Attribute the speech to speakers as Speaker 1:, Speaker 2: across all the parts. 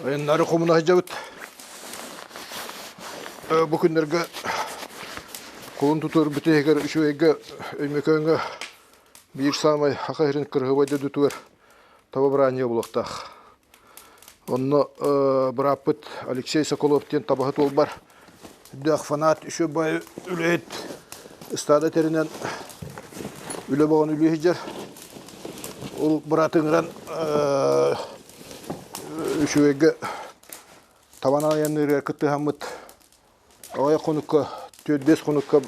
Speaker 1: Айаннары хомуна сылдьабыт. Бу күннэргэ кулун тутар бүтэһигэр үчүгэйгэ Өймөкөөҥҥө биир саамай Саха сирин кырыһыбай дойдутугар таба быраанньыга буолуохтаах. Онно бырааппыт Алексей Соколов диэн табаһыт уолбар үрдээх фанат үчүгэй үлэһит ыстаада тэринэн үлэ боҕон үлүү сылдьар. Ол бырааты ыҥыран үчүгэйгэ табанан айанныырыгар кыттыһаммыт Аҕыйах хонукка, түөрт-биэс хонукка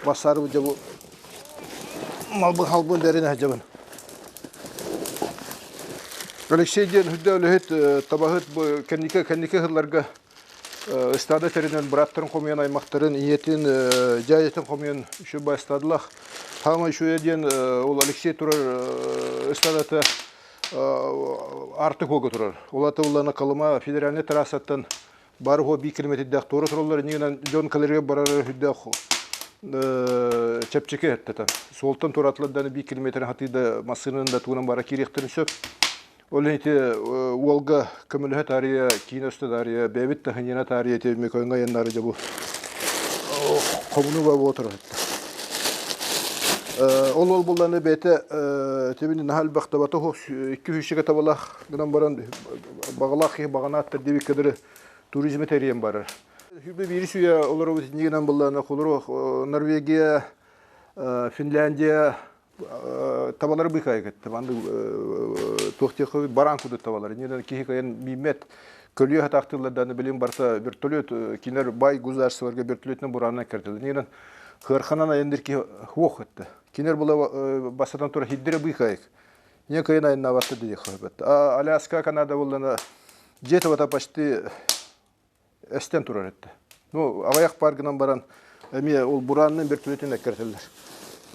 Speaker 1: бассаарыбыт дьэ бу малбын халбын бэрин сылдьабын. Алексей диэн үрдэ үлэһит табаһыт бу кэнники кэнники сылларга ыстаада тэринэн бырааттарын хомуйан аймахтарын ийэтин дьээдьэтин хомуйан үчүгэй ыстаадалаах. Хаама үчүгэйэ диэн ол Алексей турар ыстаадата Артык уога турар. Ол ата уллана Колыма федеральнай трассаттан Бары уһуо биир километрдээх туора тураллар иннигинэн дьон кэлэригэр барара сүрдээх чэпчэки эттэтэ. Суолтан туораатылар да биир километрин хатыы да массыынанан да тугунан бара киириэхтэрин сөп. Ол иһин ити уолга көмөлөһө таарыйа, киин өстө таарыйа, бэйэбит да сынньана таарыйа ити Мөкөҥҥө айаннаары дьэ бу хомунуу буола турар. Ол ол булланы бэйэтэ тибини наһаа элбэх табата суох икки сүүсчэкэ табалаах гынан баран Баҕалаах киһи баҕанааттар диэбиккэ дылы туризмы тэрийэн барар. Сүүрбэ биирис үйэ олоробут иннигинэн быллаана холоро Норвегия, Финляндия табалары быыкайа кэтте. Манды туох диэххэ бараан курдук табалар. Иннинэн киһи кыайан мииммэт. Көлүө хатаахтыыллар билин барыта вертолет кинилэр бай государстволарга вертолетынан бураанынан кэртэлэр. Иннинэн хыарханан айанныыр киһи хуох этте. Кинилэр була бастатан тура хиддире быыкайык. Не кыайан айаннаабатта диэххэ сөп. Аляска, Канада буоллана дьиэ табата почти эстэн турар этэ. Ну, аҕыйах паар гынан баран эмиэ ол бураанынан бөртүлэтин эккирэтэллэр.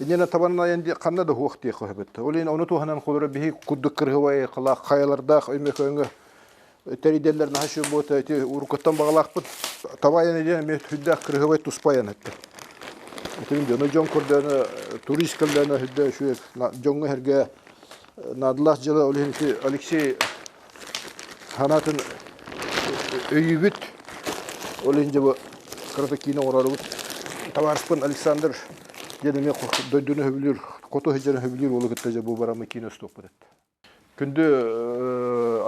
Speaker 1: Иннинэ табанан айан ханна да суох диэххэ сөп этэ. Ол иһин ону туһанан холоро биһи курдук кырыһыбай халаах хайалардаах Өймөкөөҥҥө тэрийдэллэр наһаа үчүгэй буолта ити уруккуттан баҕалаахпыт таба айана диэн эмиэ сүрдээх кырыһыбай туспа айан этэ итин дьону дьон көрдөөнө турист кэллээнэ сүрдээх үчүгэй дьоҥҥо сэргэ наадалаах дьыала ол иһин ити Алексей санаатын өйүүбүт ол иһин дьэ бу кырата киинэ оҥорорубут табаарыспын Александр диэн эмиэ дойдуну сөбүлүүр хоту сылдьарын сөбүлүүр уолу кытта дьэ бу бараммыт киинэ устуохпут этэ Күндү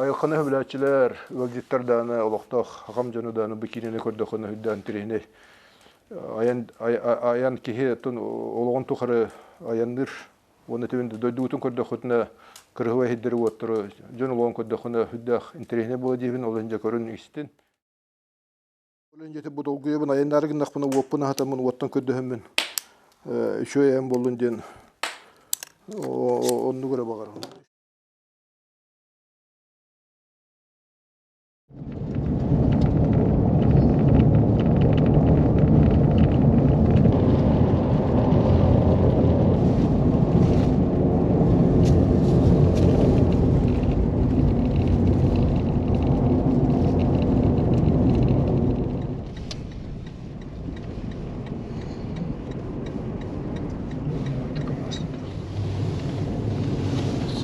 Speaker 1: айылҕаны сөбүлээччилэр, ыалдьыттар даҕаны, олохтоох аҕам дьону даҕаны бу киинэни көрдөххүнэ үрдээн интэриэһинэй айан айан киһи оттон олоҕун тухары айанныыр уонна түбүн дойдугутун көрдөххүтүнэ кырыһыбай сирдэри-уоттары дьон олоҕун көрдөххүнэ сүрдээх интэриэһинэй буолар диэбин ол иһин дьэ көрүн истин. Ол иһин бу долгуйабын айаннаары гыннахпына уоппун аһатаммын уоттан көрдөһөммүн үчүгэй айан буоллун диэн оннук эрэ баҕарабын.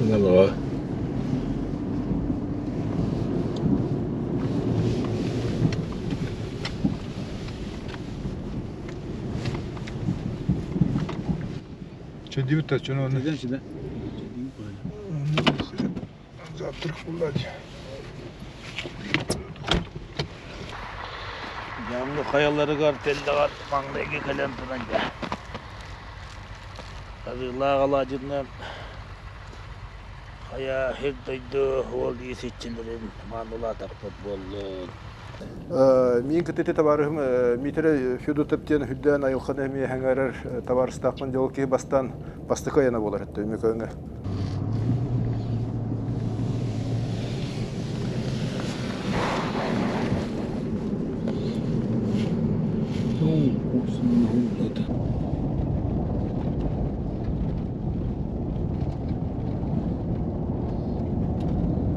Speaker 2: Сыналаҕа
Speaker 1: Чэдибит да чону Завтрак буллать.
Speaker 2: Дьаамны хайаларыгар тэллэҕэр маҥнайгы кэлэн туран дьэ арыылаах алаадьыннан хайа сир дойду уол иис иччилэрин маанылаатахпыт буоллун.
Speaker 1: Миин кытыты табаарыһым Миитэрэй Федотов диэн үрдээн айылҕаны эмиэ сэҥээрэр табаарыстаахпын дьол киһи бастаан бастакы айана буолар этэ Өймөкөөҥҥө.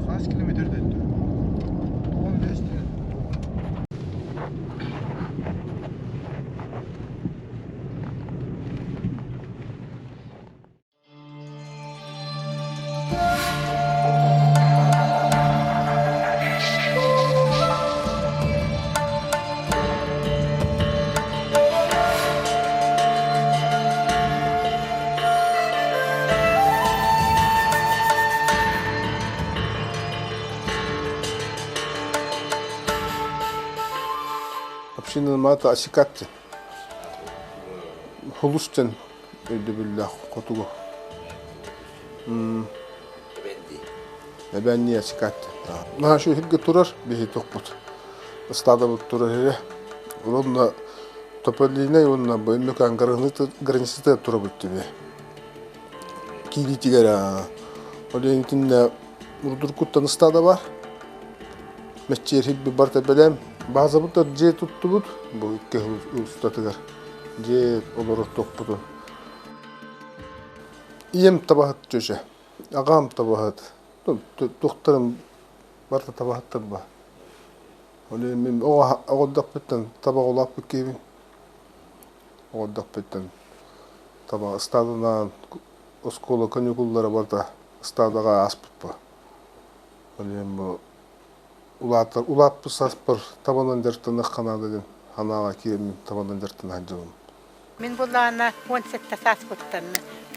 Speaker 1: Хас километр дэтти? 15
Speaker 3: Общинаны маата Асикат диэн. Хулус диэн өйдөбүллээх хотугу. Эбэнни Асикат. Наһаа үчүгэй турар биһи тохпут. Ыстаадабыт турар эрэ. Уонна Тополинай уонна Бөймөкөөн границата турабыт түбэ. Киириитигэр ол итиннэ урдуркуттан ыстаада бар. Мэччиэр хирби барта бэлэм. Баазабыт дьиэ туттубут бу икки устатыгар. Дьиэ олорор тохпутун. Ийэм табаһыт чөчө, аҕам табаһыт. Тухтарым барыта табаһыттар ба. Ол мин оҕолдохпуттан табах улааппыт киһибин. Оҕолдохпуттан таба ыстааданаан оскуола каникуллара барыта ыстаадаҕа ааспыппа. Ол иһин бу улаатар улааппыт сааспар табанан дьарыктаныахха наада диэн санааҕа киирэммин табанан дьарыктана сылдьабын.
Speaker 4: Мин булаана 17 сааспыттан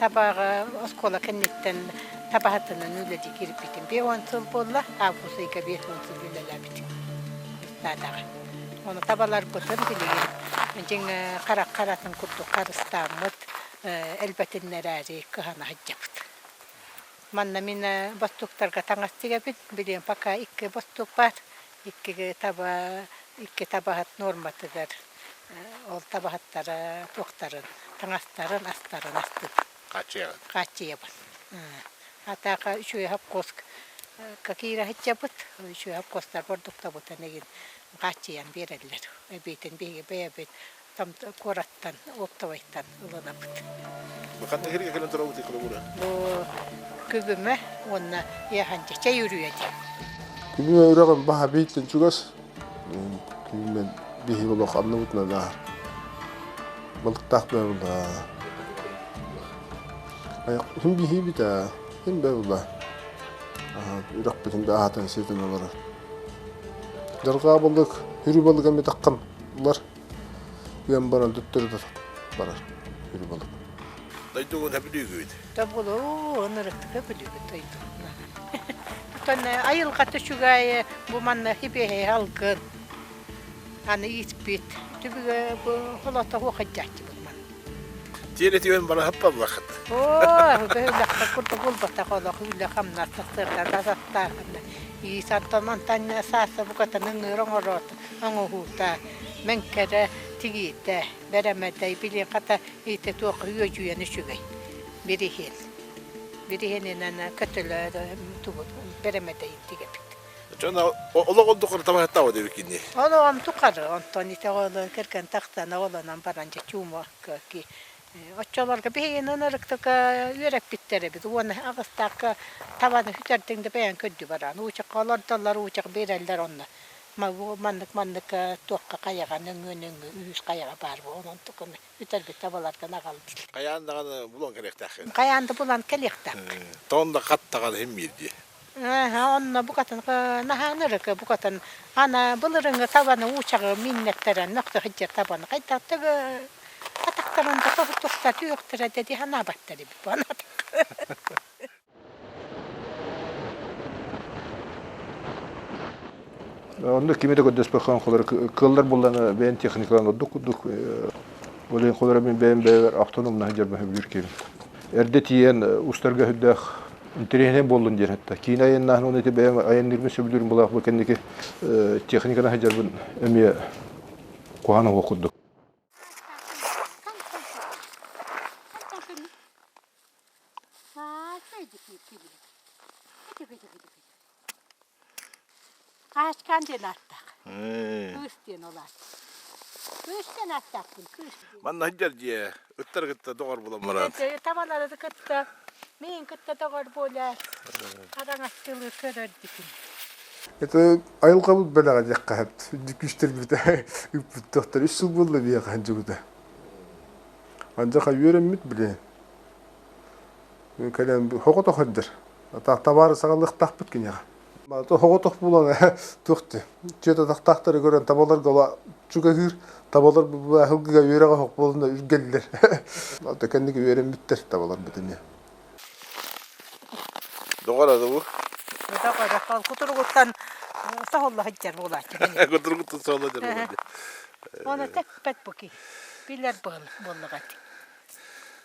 Speaker 4: табаҕы оскуола кэнниттэн табаһытынан үлэлии киирбитим. 50 сыл буолла, август ыйга 50 сыл үлэлээбитим ыстаадаҕа. Ону табаларбытын билигин дьиҥ харах харатын курдук харыстааммыт, элбэтиннэрээри кыһана сылдьабыт. Манна мин бостууктарга таҥас тигэбин. Билигин пока икки бостуук баар. Икки таба икки табаһыт нуорматыгар ол табаһыттара туохтарын, таҥастарын, астарын астыыр.
Speaker 5: Хааччыйаҕын?
Speaker 4: Хааччыйабын. Атаака үчүгэй хопкуос киирэ сылдьабыт. Үчүгэй хопкуостар бордуктабытын игин хааччыйан биэрэллэр. Эбиитин биһиги бэйэбит куораттан, оптовайтан ылынабыт.
Speaker 5: Ханна иһиргэ кэлэн турабыт холобура?
Speaker 4: Бу Күбүмэ уонна Яханча чэй үрүйэ диэн.
Speaker 3: Күбүмэ үрэҕин баһа бийтэн чугас. Күбүмэн биһиги олох анныбытынан ааһар. Балыктаах бэбула. Хим биһиибит аа. Хим бэбула. Үрэхпитин да аһатан сиэтэн олорор. Дьарҕаа балык, үрү балык эмиэ таххан ылар. Үөн баран төттөрү барар үрү балык.
Speaker 5: Дойдугун хөбүлүүгүт?
Speaker 4: Тобулу ынырыктыка бүлүүгүт дойдугун. Оттон айылҕата үчүгэй бу манна хибиэһэй алгын. Аны ииспит. Түбүгэ бу холото хуохайдьааччыбыт ман.
Speaker 5: Тиэрэ түөн бара хаппаллахыт.
Speaker 4: Оо, бөһүлэххэ курдук булбатах олох үлэ хамнас тахсыарда тастаахына. Иис антон мантан сааса букатын ыҥыыр оҥороот оҥоһуута, мэҥкэрэ тигиитэ, бэрэмэдэй билин хата ити туох үөдүйэн үчүгэй бириһиэн. Бириһиэнинэн көтөлөр тугу бэрэмэдэйин тигэбит.
Speaker 5: Дьон олох олдухар табаһыттаабыт эбиккини.
Speaker 4: Олоҕум тухары онтон ити оҕолор кэргэн тахсан оҕолонон баран дьэ чуума ки Оччолорго биһигини ынырыктык үөрэппиттэр эбит уонна аҕыстаахха табаны сүтэрдиҥ да бэйэҥ көрдүү бараҕын. Уучахха олордоллор, уучах биэрэллэр онно. Маннык-маннык туохха хайаҕа нөҥүө-нөҥүө үһүс хайаҕа баар буолан онтуканы сүтэрбит табаларгын аҕал дииллэр.
Speaker 5: Хайаан даҕаны булан кэлиэхтээххин.
Speaker 4: Хайаан да булан кэлиэхтээххин.
Speaker 5: Тоҕон да хат даҕаны иһин биир дии.
Speaker 4: Онно букатын наһаа ынырык букатын ана былырыҥҥы табаны уучаҕы миннэттэрэн мөхтө сылдьар табаны хайдах атахтарын да тоһутуохтар түһүөхтэрэ да дии санаабаттар эбит бу
Speaker 1: Онно кими да көрдөспөххөн холор кыаллар буллана бэйэн техникалан ордук курдук ол иһин холоро мин бэйэм бэйэбэр автономнаһы дьарбаһы бүлүүр киһим. Эрдэ тиийэн устарга сүрдээх интэриэһинэй буоллун диэн этэ. Киинэ айаннааһын уонна ити бэйэм айанныырбын сөбүлүүрүм булаах бу кэнники техниканы сылдьарбын эмиэ куһаҕан оһох курдук.
Speaker 4: Хаачкаан диэн ааттаах. Кыыс диэн ол аат. Кыыс диэн ааттаахпын, кыыс.
Speaker 5: Манна сылдьар дьиэ ыттары кытта доҕор булан баран.
Speaker 4: Табалары кытта, миин кытта доҕор буолар. Араҥаччылыы көрөр дикин.
Speaker 3: Это айылҕабыт бэлэҕэ диэххэ сөп. Күүстэрбитэ ыыппыттахтар үс сыл буолла биһиэхэ сылдьыбыта. Андьаха үөрэммит билигин. Кэлэн хоҕотох сылдьар. Табаары саҕалыахтаахпыт киниэхэ. Хоҕотох булан туох дии түөрт атахтаахтары көрөн табаларга чугаһыыр табалар баһылгыга үөрэҕэ оһох буолунна үргэллэр. Ата кэнники үөрэммиттэр табаларбыт эмиэ.
Speaker 5: Доҕор адыбы.
Speaker 4: Доҕор, кутуругуттан соһулла сылдьар буолааччы.
Speaker 5: Кутуругуттан соһулла сылдьар буолааччы.
Speaker 4: Оны тэппэт бу киһи. Билэр буоллаҕа ити.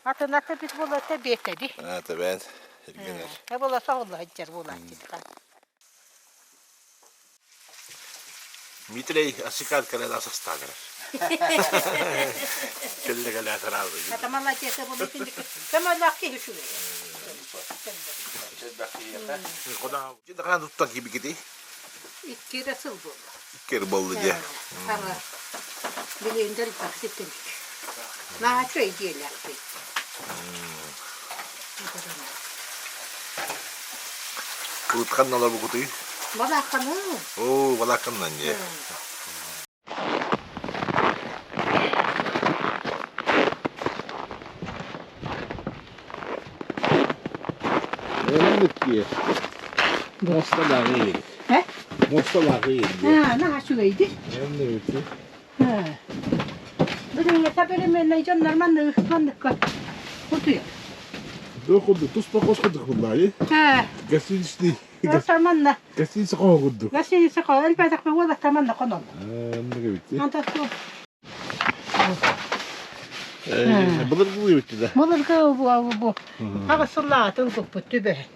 Speaker 4: Атын ата бит буолата биэтэди.
Speaker 5: А, тэбээн. Иргэнэр.
Speaker 4: Буола соҕулла сылдьар буолааччы.
Speaker 5: Митрей асикар кэлэн ас астаан эрэр. Кэллэ кэлэ сараабы.
Speaker 4: Ата молодец, бу митинник. Көмөлөөх киһи үчүгэй.
Speaker 5: Хаан туттан киирбиккитий?
Speaker 4: Икки эрэ сыл буолла.
Speaker 5: Икки эрэ буолла дии.
Speaker 4: Саҥа билигин да элбэх ситтибит. Наһаа үчүгэй дьиэлээхпит.
Speaker 5: Кылыткан олорбукутуй?
Speaker 4: Балаакканы.
Speaker 5: Оо, балаакканнан дьиэ. Оннук Муосталааҕы
Speaker 4: Э?
Speaker 5: Муосталааҕы
Speaker 4: Аа, наһаа үчүгэйди. Билиҥҥитэ билиминэй дьоннор маннык манныкка утуйар.
Speaker 5: Туспа хос курдук буллаайы. Гостиничный.
Speaker 4: Манна.
Speaker 5: Гостиница хоһо курдук.
Speaker 4: Гостиница хоһо элбэтэх уолаттар манна хоноллор.
Speaker 5: Оннук эбит.
Speaker 4: Антон
Speaker 5: Былыргы эбит да.
Speaker 4: Былыргы бу бу. Аҕыс сыллаатын куппут түбэһэн.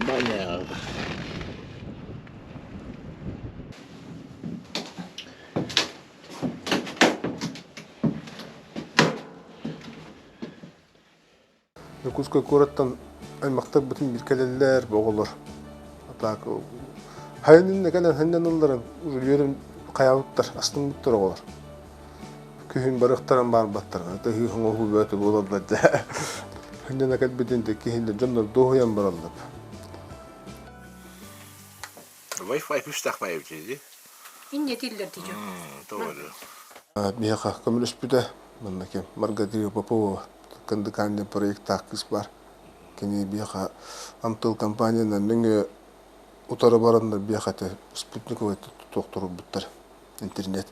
Speaker 5: Баня.
Speaker 3: Дьокуускай куораттан аймахтарбытын биир кэлэллэр бу оҕолор. Так хайынын кэлэн ханнан ылларан үөрэн хайаабыттар, астыммыттар оҕолор. Күһүн барыахтарын баарбаттар. Тыһыы оҥоһуу бөөтө буолаллар дьэ. Ханнана кэлбитин да киһиннэр дьоннор дуоһуйан бараллар.
Speaker 5: Wi-Fi күстээх баайбыт
Speaker 4: Инньэ этиллэр дии
Speaker 5: Тоҕо
Speaker 3: Биһиэхэ көмөлөспүтэ манна ким Маргарита Попова Кындыкаан диэн проектаах кыыс баар. Кини биһиэхэ Амтыл компаниянан нөҥүө утары бараннар биһиэхэ этэ спутниковай туохтурбуттар интернет.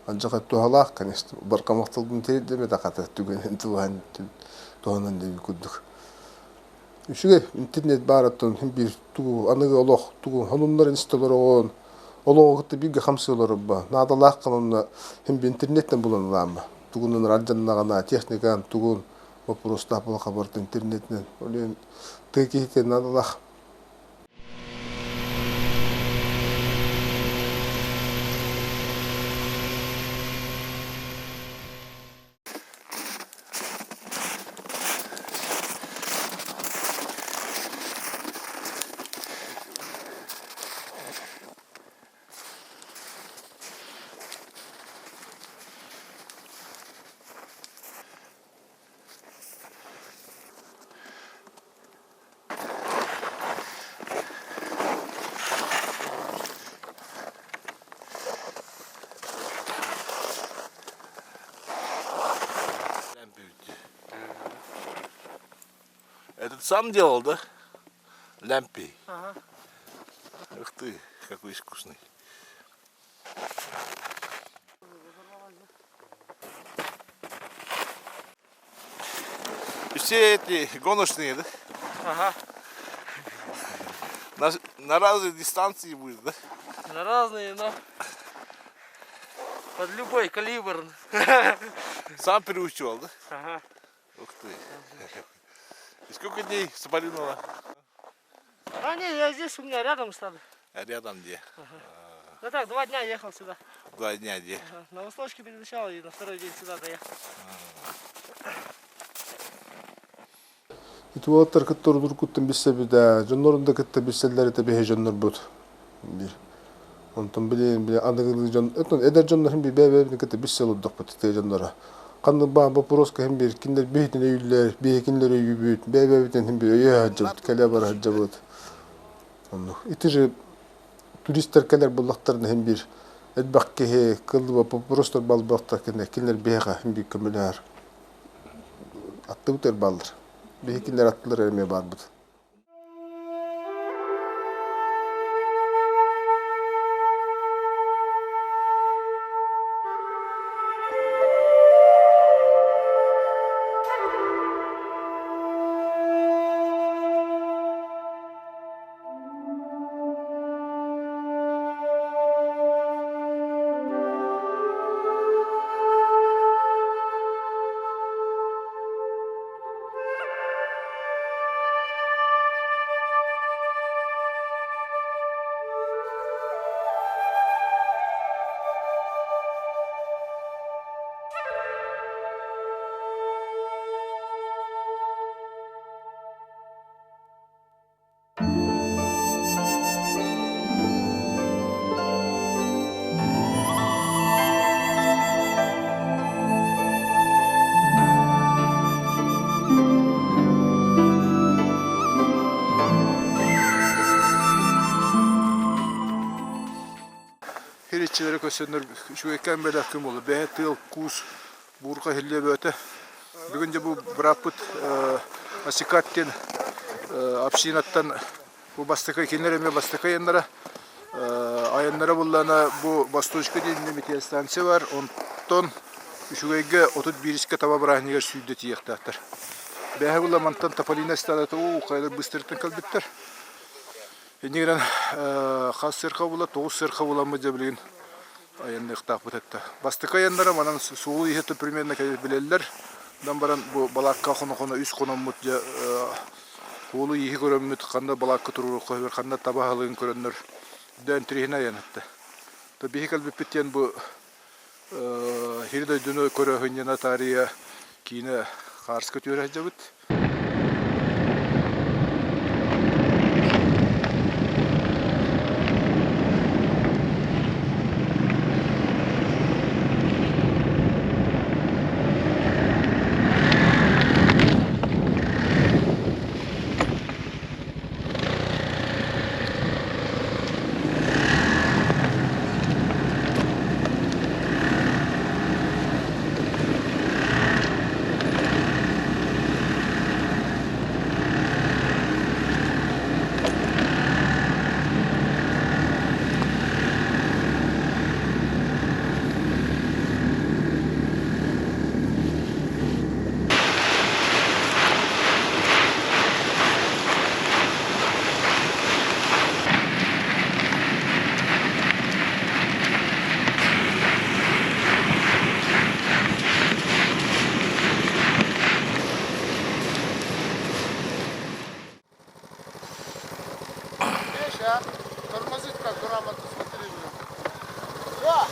Speaker 3: Алдьархай туһалаах, конечно, барҕа махталбын тиэрдибэтэх хата түгэнин туһан туһанан диэбит курдук. Үчүгэй интернет баарыттан биир тугу аныгы олох тугу сонуннарын истэ олороҕун, олоҕу кытта бииргэ хамсыы олорорбо наадалааххын онно син биир интернеттэн булан ылаама. Тугунан алдьаннаҕына техникан тугун боппуруостаах буола хабарт интернетинэн. Ол иһин тыа киһитэ наадалаах.
Speaker 5: Этот сам делал, да? Лямпи.
Speaker 4: Ага.
Speaker 5: Ух ты, какой искусный. И все эти гоночные, да?
Speaker 6: Ага.
Speaker 5: На разные дистанции будет, да?
Speaker 6: На разные, но под любой калибр.
Speaker 5: Сам переучивал, да?
Speaker 6: Ага.
Speaker 5: Ух ты. И сколько дней Соболинова?
Speaker 6: А не, я здесь, у меня рядом стадо.
Speaker 5: А рядом где?
Speaker 6: Да так, 2 дня ехал сюда.
Speaker 5: 2 дня где?
Speaker 6: Ага. На Восточке переночевал и на второй день сюда доехал.
Speaker 3: Ити уолаттар кытта уруккуттан билсэбит дьоннорун да кытта билсэллэр этэ биһи дьоннорбут биир. Онтон билигин били аныгылыы дьон оттон эдэр дьоннор иһин бэйэ-бэйэбитин кытта билсэ олордохпут тыа дьонноро. Ханнык баар боппуруоска иһин биир кинилэр биһитин өйүүллэр, биһи кинилэри өйүүбүт, бэйэ-бэйэбитин иһин биир өйөһө сылдьабыт, кэлэ-бара сылдьабыт. Оннук. Ити же туристар кэлэр буоллахтарына иһин биир элбэх киһи кыллыба боппуруостар балбахтар кинилэр биһиэхэ иһин биир көмөлөһөр. Аттыбыт өр бааллар. Биһи кинилэр аттылар эмиэ баарбыт.
Speaker 1: иччилэрэ көрсөннөр үчүгэйкээн бэлэх күн буолла. Бэйэ тыал, куус, буурҕа иһиллиэ бөөтө. Бүгүн дьэ бу бырааппыт Асикат диэн общинаттан бу бастакы кинилэр эмиэ бастакы айаннара айаннара буллана бу Восточка диэн метеостанция бар. Онтон үчүгэйгэ 31-скэ таба бырааһынньыгар сүүрдэ тиийиэхтээхтэр. Бэһэ булла мантан Тополина стадата уу хайалар быстарыттан кэлбиттэр. Инньэ гынан хас сырха була, тоҕус сырха буламмыт дьэ билигин айанныахтаахпыт этэ. Бастакы айаннара манан суолу иһэ примерно билэллэр. Онон баран бу балаакка хоно-хоно үс хономмут дьэ суолу ииһи көрөммүт, ханна балаакка туруоруохха сөбөр, ханна таба аһылыгын көрөннөр дээн тириһинэ айан этэ. То биһи кэлбиппит диэн бу сири дойдуну көрө сынньана таарыйа киинэ хаарска түөрэ сылдьабыт.
Speaker 3: Видишь, а? Тормозит как грамотно, смотри, блин. Да!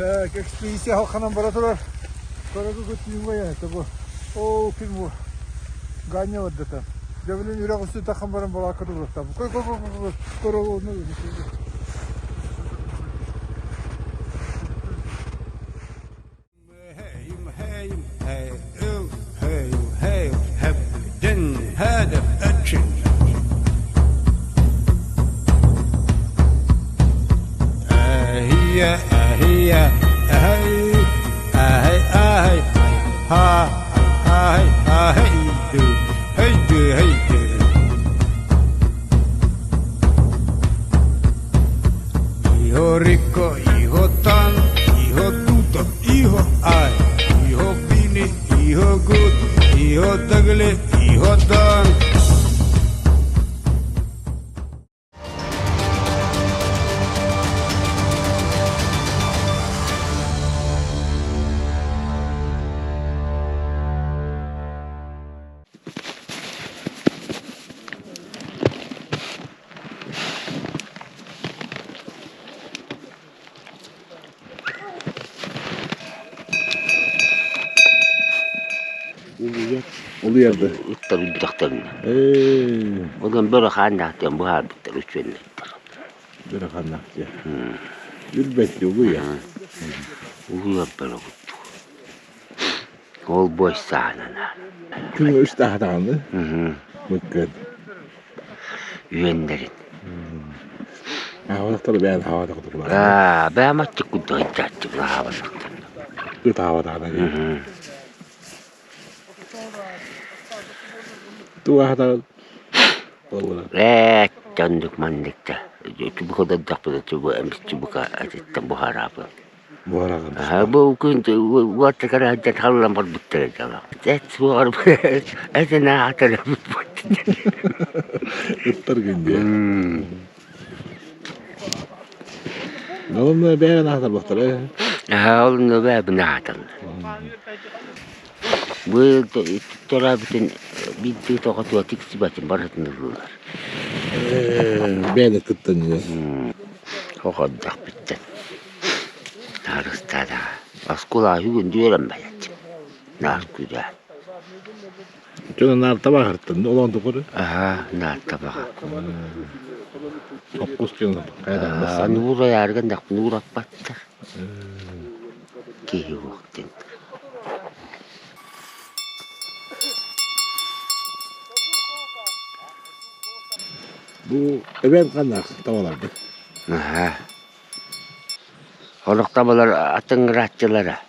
Speaker 1: Так, экспедиция халханан бара турар. Көрөгү көтүүҥ это бу. Оо, ким бу? Ганя барда Дьэбилин үрэх үстүн тахан баран балаакка туруохтаах. Көр, көр, көр, көр, көр,
Speaker 7: Hijo rico, hijo tan, hijo tuto, hijo ay, hijo bini, hijo good, hijo dagle, hijo dan.
Speaker 5: Улуйарды.
Speaker 2: Ыттар үрдэхтэринэ. Онон бөрө хааннаахтыан быһаарбыттар үчүөннэттэр.
Speaker 5: Бөрө хааннаахтыа. Үрбэт улуйар.
Speaker 2: Улуйар бөрө курдук. Ол бой саанана.
Speaker 5: Күн үс таһатаҕаны. Мыккын.
Speaker 2: Үөннэрин.
Speaker 5: Аабатахтар бэйэн хаабатахтар.
Speaker 2: Аа, бэйэм аччык курдук ыйдааччы аабатахтар.
Speaker 5: Ыт аабатаҕына. Тугаһатаҕын
Speaker 2: Ээ, оннук маннык да. Чубука дойдохпуна чубу эмис чубука атыттан буһараабын.
Speaker 5: Буһараҕын.
Speaker 2: Аһа, бу күн уоттакара сылдьан халлан барбыттара дьала. Эт суоҕар этин аатара
Speaker 5: Ыттар күндү. Онно бэйэн аатарбахтара.
Speaker 2: Аһа, онно бэйэбин ааталлар. Быйыл төрөөбүтүн биирдии тоҕотугар тиксибэтин барытын ыллылар.
Speaker 5: Бэйэни кыттан
Speaker 2: Оҕордох бүттэн. Таарыстаата. Оскуола үгүн үөрэммэт. Наар күрээ.
Speaker 5: Дьоно наар табаҕыртан олоон тухары.
Speaker 2: Аһа, наар табаҕа.
Speaker 5: Хоппус дьон хайа
Speaker 2: Нуурайаарган нуураппаттар. Киһи уохтин.
Speaker 5: Бу эбээн ханнаах табаларбыт?
Speaker 2: Аһа. Олох табалар атыҥырааччылара.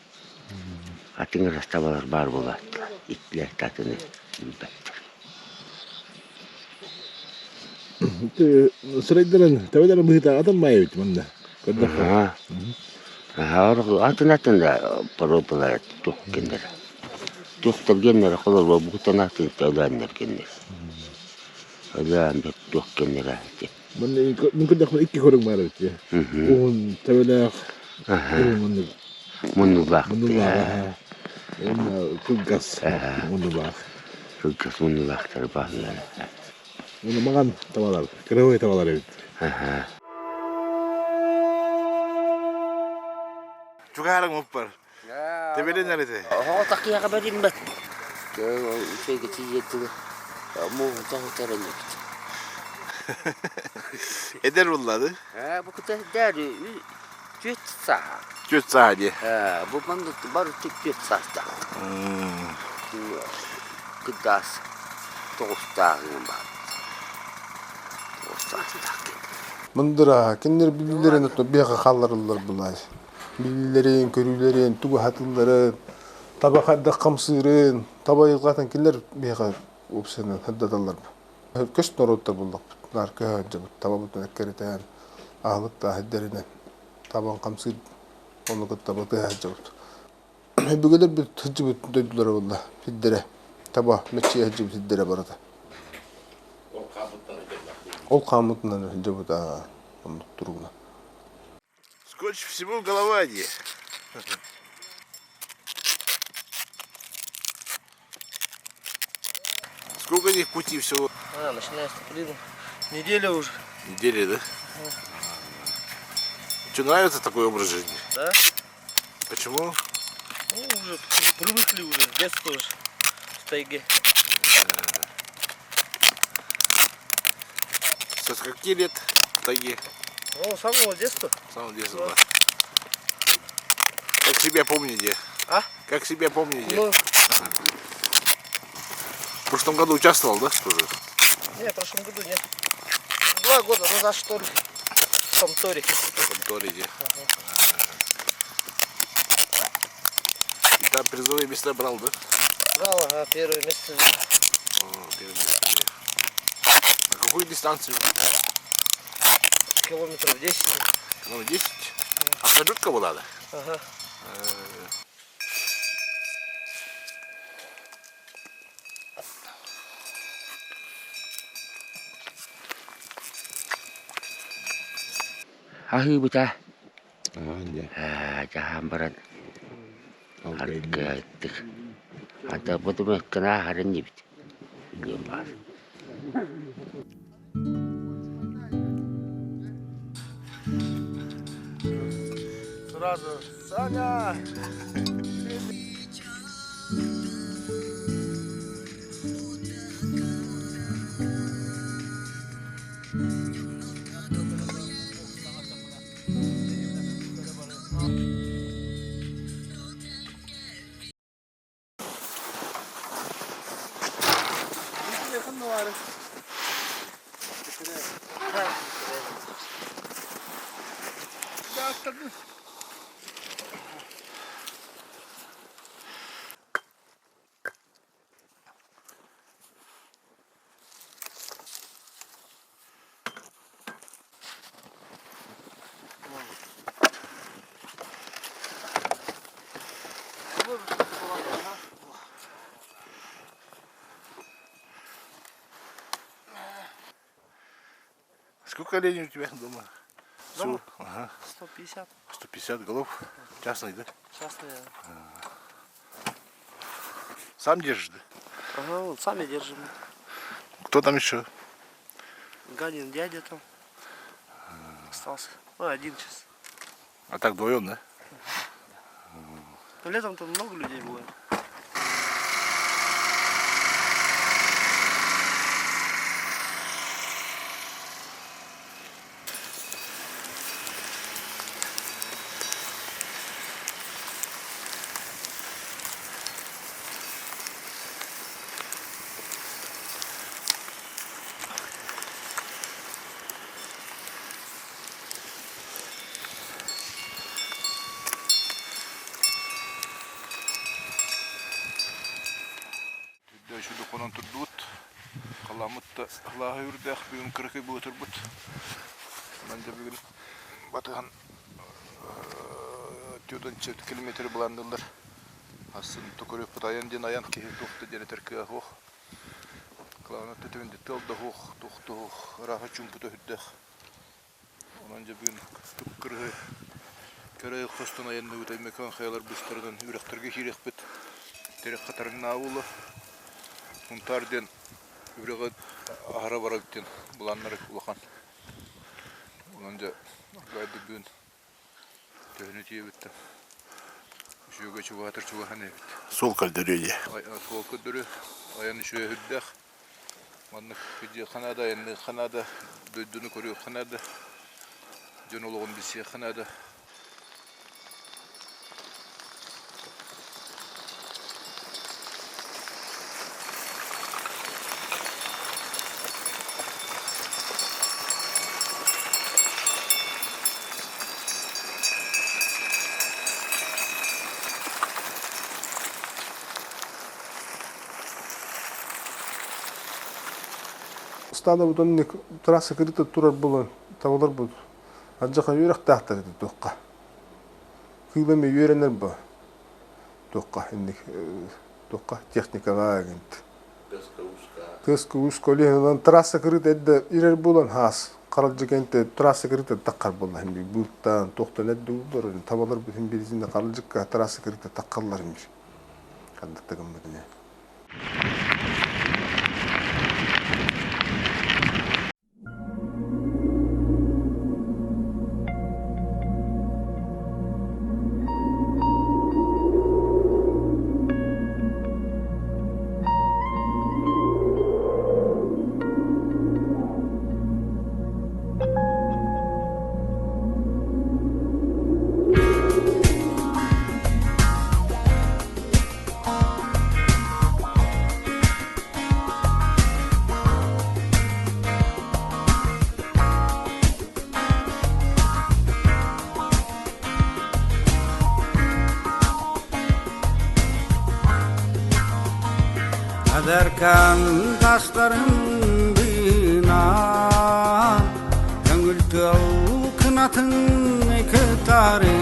Speaker 2: Атыҥырас табалар баар буолааттар. Иккилэр татыны билбэттэр.
Speaker 5: Сырайдаран табалара быһыта атын баайбыт манна. Көрдөххө.
Speaker 2: Аһа. Аһа, атын атын да боруобалара туох геннere. Туохтар геннere холобура букутан атын өлөөннөр геннere. Өлөөн бэт туох геннere
Speaker 5: Мин көрдөхпүнэ икки көрүҥ баар эбит дии. Уһун төбөлөөх, уһун муннук.
Speaker 2: Муннулаах.
Speaker 5: Муннулаах. Уонна кылгас муннулаах.
Speaker 2: Кылгас муннулаахтар бааллар.
Speaker 5: Уонна маҥан табалар, кырабай табалар эбит.
Speaker 8: Чугаһарыҥ муппар. Тебелин эрити.
Speaker 2: Оһоҕо такыйаҕа бэриммэт. Үчүгэйгэ тиийэ мууһун тоһутарын эбит.
Speaker 8: Эдэр буллады.
Speaker 2: Бу кытаһдаар түөрт сааһа.
Speaker 8: Түөрт сааһа дии.
Speaker 2: Бу маннык бары түөрт саастаах. Кырдаас тоҕустааҕын баар. Тоҕус саастаах.
Speaker 3: Мындыра, кинилэр билиилэрин биһиэхэ хаалларыллар былаай. Билиилэрин, көрүүлэрин, тугу аһатылларын, таба хайдах хамсыырын, таба айылҕатын кинилэр биһиэхэ уопсайынан сырдаталлар. Көс норуоттар буллахпыт, наар көһө сылдьабыт, табабытын эккирэтэн, аһылыктаах сирдэринэн табан хамсыыр, ону кытта батыһа сылдьабыт. Өбүгэлэрбит сылдьыбыт дойдулара буолла, сирдэрэ, таба мэччийэ сылдьыбыт сирдэрэ барыта. Ол хааммытынан сылдьабыт оннук туругунан.
Speaker 8: Сколько всего голова дии. Сколько них пути всего?
Speaker 6: А, начиная с апреля. Неделя уже.
Speaker 8: Неделя, да? Что, нравится такой образ жизни?
Speaker 6: Да?
Speaker 8: Почему?
Speaker 6: Ну, уже привыкли уже, с детства уже в тайге.
Speaker 8: Со скольки лет в тайге?
Speaker 6: Ну, с самого детства.
Speaker 8: С самого детства, да. Как себя помните?
Speaker 6: А?
Speaker 8: Как себя помните?
Speaker 6: Ну,
Speaker 8: В прошлом году участвовал, да, тоже?
Speaker 6: не, в прошлом году нет. Два года назад, что ли, в Самторе.
Speaker 8: В конторе где? И там призовые места брал, да?
Speaker 6: Брал, ага, первое место взял.
Speaker 8: О, первое место. На какую дистанцию?
Speaker 6: Километров 10.
Speaker 8: Ну, 10. Абсолютка была, да?
Speaker 6: Ага.
Speaker 2: Аһыыбыта дьаһаан баран аргыаттык. Ата бутумеккана аһарын дибит. Диэн баар.
Speaker 6: Сразу, Саня!
Speaker 8: Сколько оленей у тебя дома?
Speaker 6: Дома?
Speaker 8: Всего? Ага.
Speaker 6: 150.
Speaker 8: 150 голов. Частный, да?
Speaker 6: Частные.
Speaker 8: Сам держишь, да?
Speaker 6: Ага, вот сами держим.
Speaker 8: Кто там еще?
Speaker 6: Ганин дядя там остался. Ну, один сейчас.
Speaker 8: А так вдвоем, да?
Speaker 6: Но летом там много людей бывает.
Speaker 1: Үчүгэй хонон турдубут. Халаммыт да халааһы үрдээх бүгүн кыракый була турбут. Онон дьэ бүгүн батыһан 4 километр былаанныыллар. Асын токуруппут айан диэн айан киһи туох да диэн этэр кыаҕа суох. Кылаана төтөбүн тыал да суох, туох да суох, ырааһа чуумпута сүрдээх. Онон дьэ бүгүн кып-кырыһы көрө хостон айанныбыт Өймөкөөн хайалар быстарынан үрэхтэргэ киириэхпит. Тирэх хатарыҥнаа буолла. Сунтаар диэн үрэҕи аһара барабыт диэн былааннара улахан. Онон дьэ аргыайдык бүгүн төһөнү тиийэбит да үчүгэйгэ чугаһатар чугаһан эбит.
Speaker 8: Суол көрдөрүө дии.
Speaker 1: Суол көрдөрүө. Айан үчүгэй үрдээх. Маннык дьиэххэ наада, айанныахха наада, дойдуну көрүөххэ наада, дьон олоҕун билсиэххэ наада.
Speaker 3: Ыстаадабыт оннук трасса кырыта турар буолан табаларбыт алдьархай үөрэхтээхтэр этэ туохха. Кыыл эмиэ үөрэнэр бу туохха инник туохха техникаҕа гинт. Тыаска-ууска олиһинэн трасса кырыта эрдэ ирэр буолан хаас харалдьы кэнтэ трасса кырыта таххар буолла хин быылтан туохтан эрдэ уллар табаларбыт хин биризинде харалдьыкка трасса кырыта таххаллар имир. Ханнык да гыммытыне.
Speaker 7: Эдэркээн тастарын быынан Көҥүл тыал кынатын кытары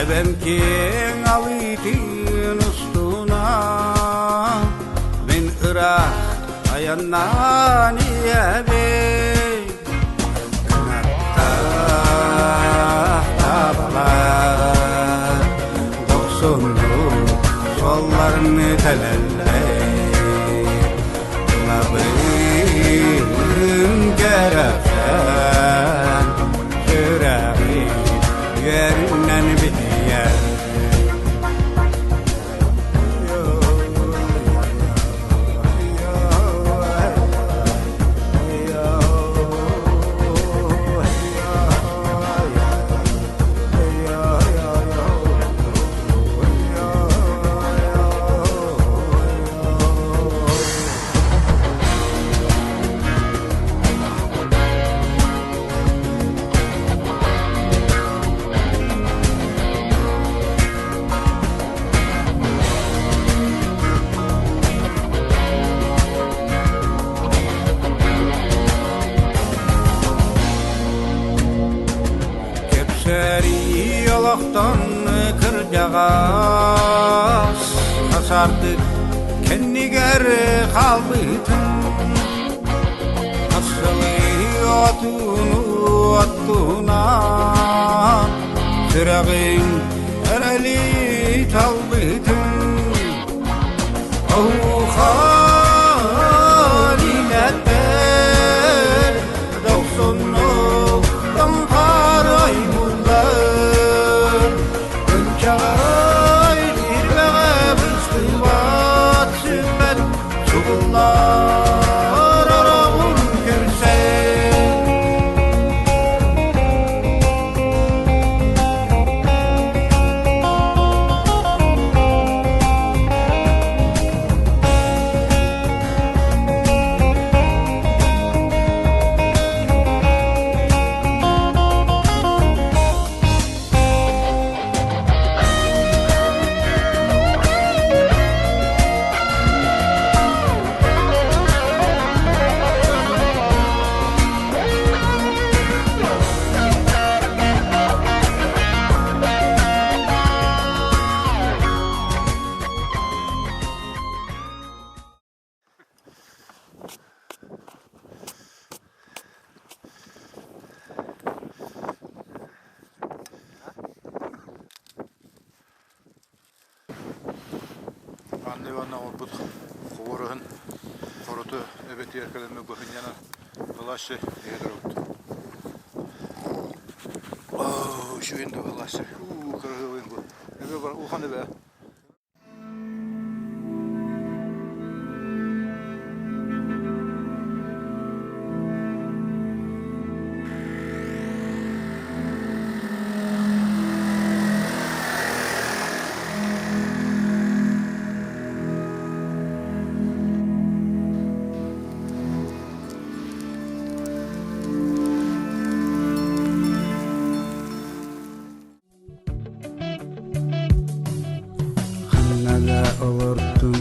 Speaker 7: Эбэм киэҥ алыытын устунан Мин ыраах айаннаан иһэбин Кынаттаах табалар Дохсуннук суолларын тэлэллэр Тулабын кэрэхсээн Сүрэҕим үөрүүнэн биһийэр Кэпсэрии олохтон кырдьаҕас хасардык кэннигэр хаалбытын Асылыы отууну оттуунан сүрэҕиҥ эрэли талбытын Оһуохай илэттэр дохсуннук тоҥхорой буллар Ынчаҕай тирбэҕэ быстыбат сүппэт Субуллар ороҕун көрсөн
Speaker 1: Анна Ивановна оҥорбут хобороһун хороту эбэтигэр кэлэммит быһынньанан ылааччы иһэ турабыт. Оо, үчүгэйин да ылааччы. Уу, кыраһыабайын бу. Эбэ бар, улахан эбэ.
Speaker 7: Ханна да олордун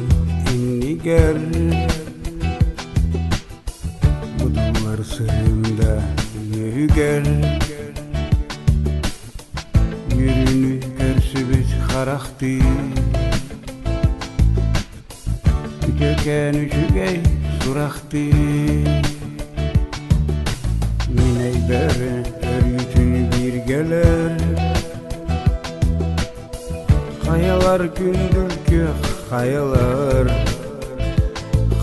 Speaker 7: иннигэр Будулар сырыым да үөһүгэр Үөрүүнү көрсүбүт харахтыы Үтүөкээн үчүгэй сурахтыы Мин өйбөр өрүүтүн бииргэлэр Хайалар күндүл күөх хайалар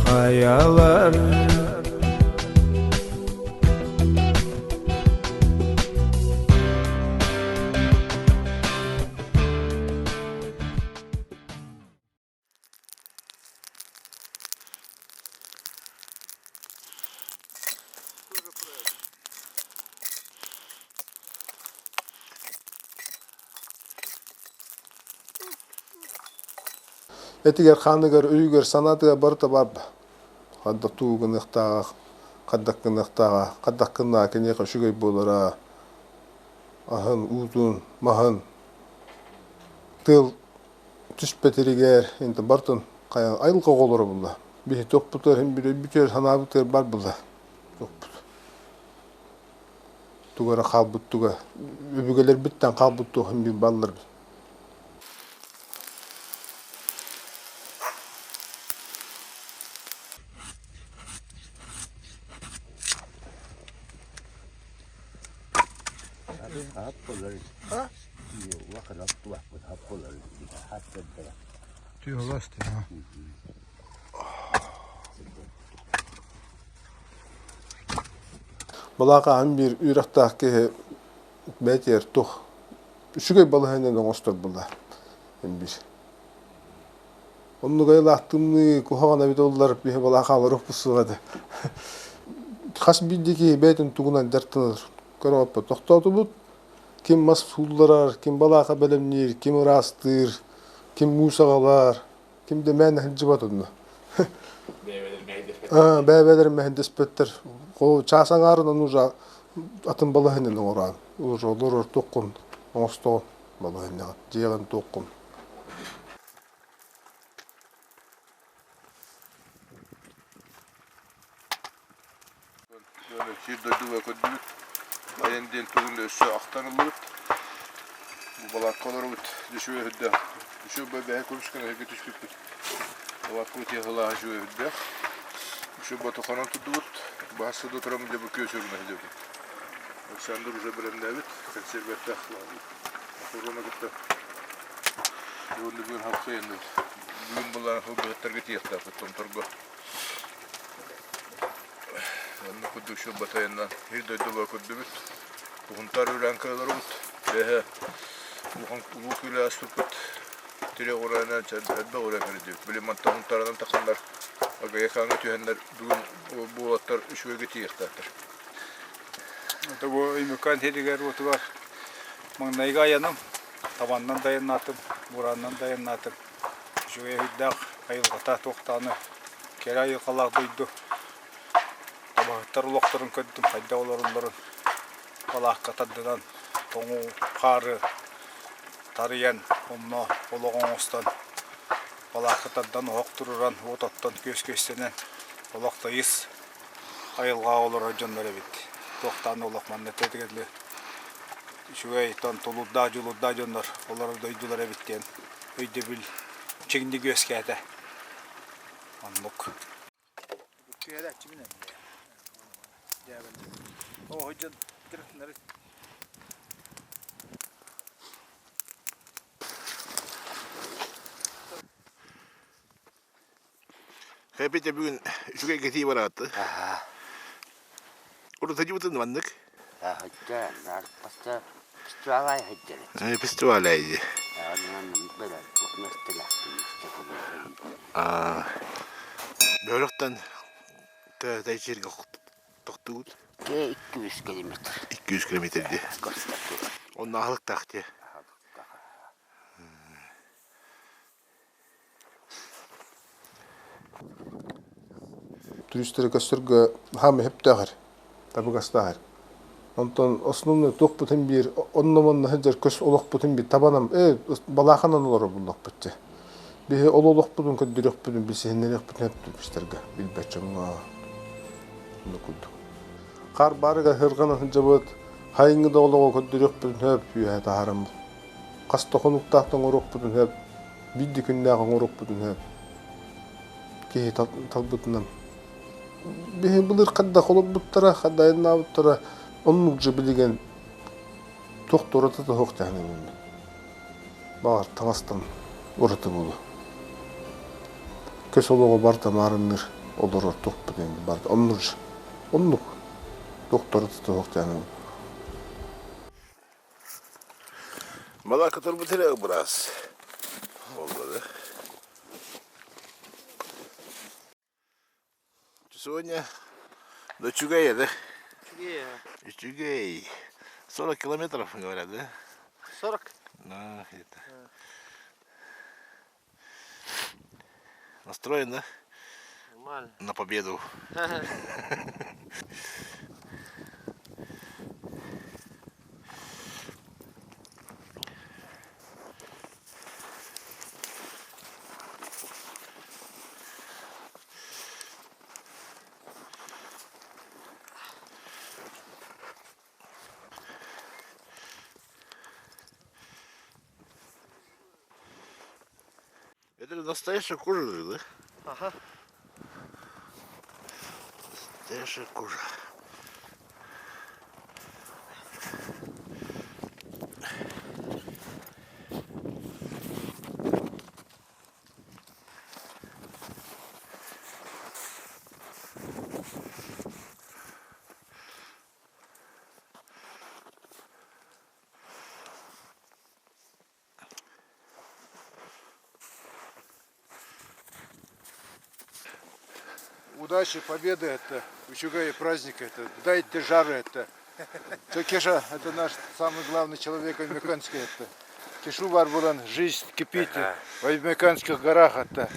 Speaker 7: Хайалар
Speaker 3: Этигэр хааныгар, өйүгэр, санаатыгар барыта баар да. Ханна тугу гыныахтааҕа, хайдах гыныахтааҕа, хайдах гыннаҕа киниэхэ үчүгэй буолара, аһын, уутун, маһын, тыал түспэтиригэр интэ бартын. Хайа айылҕа оҕолоро булла. Биһи туохпутугар иһин бүтүөр санаабытыгар бар булла. Туохпут. Туга эрэ хаалбыт туга. Өбүгэлэрбиттэн хаалбыт туох иһин бир баллар. Балаакаһын биир үөрэхтээх киһи бэйэтигэр туох үчүгэй балаһыанньаны оҥостор буолла биир. Оннук айылаах тымныы куһаҕан эбит оллар биһи балаакаалар оппут этэ. Хас биирдии киһи бэйэтин тугунан дьарыктанар көрө тохтоотубут. Ким мас суулларар, ким балааха бэлэмниир, ким ыраастыыр, ким муус аҕалар, ким да мээнэ сылдьыбат онно. Бэйэ-бэйэлэрин мэһэйдэспэттэр. Чаас аҥаарынан уже атын балаһыанньаны оҥороон. Уже олорор туоххун оҥостоҕун балаһыанньаҕын, дьиэҕин туоххун.
Speaker 1: Сир дойдуга көрдүбүт. Айан диэн тугун да өссө ахтан ыллыбыт. Бу балаакка олоробут. Дьүшүө үрдээх. Дьүшүө бэһэ көмүскэн эһиги түспүппүт. Балааккабыт яһылааһа үчүгэй үрдээх. Дьүшүө батуханан турдубут. Баһас сыда турам дьэ бу күөс өрүнэ сылдьабыт. Александр уже бэлэмнээбит. Консерваттаах охорона кытта. Бүгүн бүгүн халқы Бүгүн булан хылбыһыттарга тиийиэхтээхпит Томторго. Онно курдук сыл батайынан ир дойдуга көрдүбүт. Уһунтаар үрээн кыаларыбыт. Бэһэ улахан улуу күүлэ астыппыт. Тире ураанан элбэх ураан кэлдибит. Били мантан Хунтааранан таханнар Агаякааҥҥа түһэннэр бүгүн буолаттар үчүгэйгэ тиийиэхтээхтэр.
Speaker 8: Это бу Өймөкөөн сиригэр-уотугар маҥнайгы айаным. Табаннан да айаннаатым, бураанынан да айаннаатым. Үчүгэй өйдөөх айылҕата туох даҕаны кэрэ айылҕалаах дойду. Табаһыттар олохторун көрдүм, хайдах олороллорун балаакка тардынан, тоҥуу хаары тарыйан, онно олох оҥостон, балаакка тардан оһох туруран, уот оттон күөс күөстэнэн олох тыйыс айылҕаҕа олорор дьоннор эбит. Туох даҕаны олох манна этэ үчүгэй тулуурдаах, дьулуурдаах дьоннор олорор дойдулар эбит диэн өйдөбүл чиҥник үөскээтэ. Оннук.
Speaker 5: Хэппите бүгүн үчүгэй кэтии бараатты. Урут маннык. Фестиваль айди. Бөлөктөн тәйчирге тохтуут.
Speaker 2: 200 километр.
Speaker 5: 200 километр ди. Онно аһылыктаах дии.
Speaker 3: Туристары көстөргө хаама сөптөөх эр, табыгастаах эр. Онтон основной туохпутун биир онно-манна сылдьар көс олохпутун биир табанан ээ балааханан олорор буллахпыт дьэ. Биһи ол олохпутун көрдөрүөхпүтүн, билсиһиннэриэхпитин сөп туристарга билбэт дьоҥҥо оннук курдук. Хаар баарыгар сырҕана сылдьабыт, хайыҥҥы да олоҕу көрдөрүөхпүтүн сөп үөһэ таһааран хас да хонуктаах да оҥоруохпутун сөп биир да күннээх оҥоруохпутун сөп киһи талбытынан биһи былыр хайдах олорбуттара хайдах айаннаабыттара оннук же билигин туох да уратыта суох дьаһанабын баҕар таҥастан ураты буолуо көс олоҕо барыта маарынныыр олорор туохпут барыта оннук же оннук туох да уратыта суох дьаһанабын
Speaker 5: Балаакка турбут эрэ быраас буолла да. Сегодня до Чугая, да? Үчүгэй. 40 километров, говорят, да?
Speaker 6: 40?
Speaker 5: Да, где-то. Настроен, да?
Speaker 6: Нормально.
Speaker 5: На победу. Это настоящая кожа же, да?
Speaker 6: Ага.
Speaker 5: Настоящая кожа.
Speaker 1: Удачи, победы это, үчүгэй праздник это, дайте жары это. Кеша, это наш самый главный человек Оймяконский это. Кешу баар буолан, жизнь кипит в Оймяконских горах это.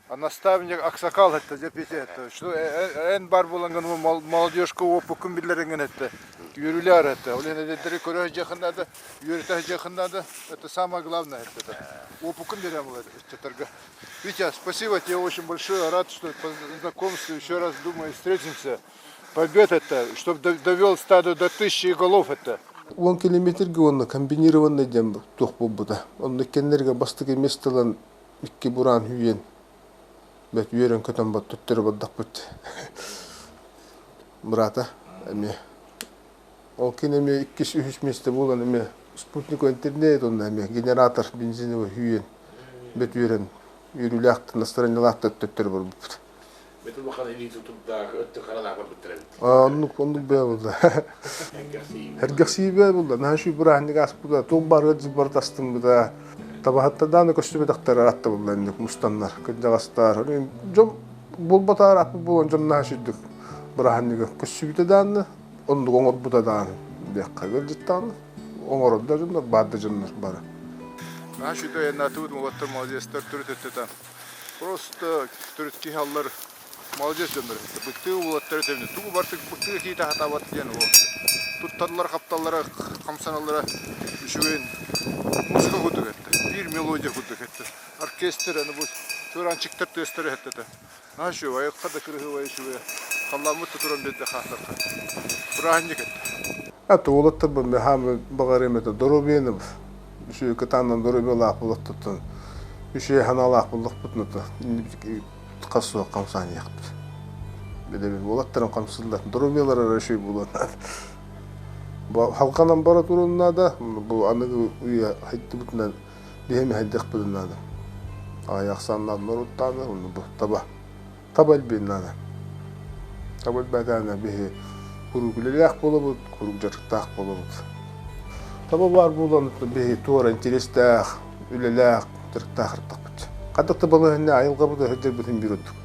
Speaker 1: А наставник Аксакал это, дьэ это. Что эн баар буолаҥҥын молодежка уопуккун биллэрэҥҥин это. Үөрүүлэр это. Ол эдэрдэри көрө сылдьыаххын наада, үөрэтэ сылдьыаххын наада. Это самое главное это. Уопуккун биэрэн ыччаттарга. Витя, спасибо тебе очень большое. Рад, что по знакомству еще раз, думаю, встретимся. Побед это, чтобы довел стадо до 1000 голов это.
Speaker 3: 10 километрге уонна комбинированный диэн туох буолбута. Онно иккиэннэргэ бастакы миэстэлэн икки бураан үүйэн бэрт үөрэн көтөн бат төттөрү бардахпыт. Быраата эмиэ Ол кини эмиэ иккис, үһүс миэстэ буолан эмиэ спутниковый интернет уонна эмиэ генератор бензиновый үүйэн бэт үөрэн үөрүүлээх настроениелаах төттөрү барбыппыт.
Speaker 5: Бэт улахан илии тутурдаах өттө харанаах барбыттар эбит.
Speaker 3: Оннук оннук бэйэ буолла. Эргэхсийбэ буолла. Наһаа үчүгэй бырааһынньык ааспыта. Туох баарыгар дьыл тастыммыта. Табаһыттардаан көстүбэтэхтэр аратта буолла инник мустаннар, кырдьаҕастар. Дьон буолбатаар аппыт буолан дьон наһаа үчүгдүк бырааһынньыгы көссүбүтэ даанны оннук оҥорбута даҕаны диэххэ ыалдьыттаҕына оҥорор да дьоннор баар да дьоннор бары.
Speaker 1: Наһаа үчүгэй айаннаатыбыт уолаттар молодецтар төрүт өттүтэ просто төрүт киһи аллар молодец дьоннор быттыы уолаттары тэбинэ тугу бартык быттыы киһи хатаабат диэн ол тутталлар хапталлара хамсаналлара үчүгэйин музыка курдук этте биир мелодия курдук этте оркестр аны бу чуораанчыктар тыастара этте Наһаа үчүгэй, айылҕа да кырыһыабай үчүгэй. Халлааммыт да туран биэрдэ хаатарха. Бырааһынньык этэ.
Speaker 3: А уолаттарбын хаамы баҕарыам этэ доруобуйаны үчүгэй кытаанан доруобуйалаах буолуохтуттан үчүгэй санаалаах буоллахпытына хас суох хамсааныахпыт. Билэбин уолаттарым хамсыыллар доруобуйалара эрэ үчүгэй буолуон наада. Бу халҕанан бара туруон наада. Бу аныгы үйэ хайдыбытынан биһи хайдахпытын наада. Аҕыйах ахсааннаах норуоттааны онно бу таба таба элбиэн наада. Таба элбээтэҕинэ биһи куруук үлэлээх буолабыт, куруук дьарыктаах буолабыт. Таба баар буолан биһи туора интэриэстээх, үлэлээх, дьарыктаах ырыттахпыт. Ханнык да балаһыанньа айылҕабыт сылдьарбытын биир ордук.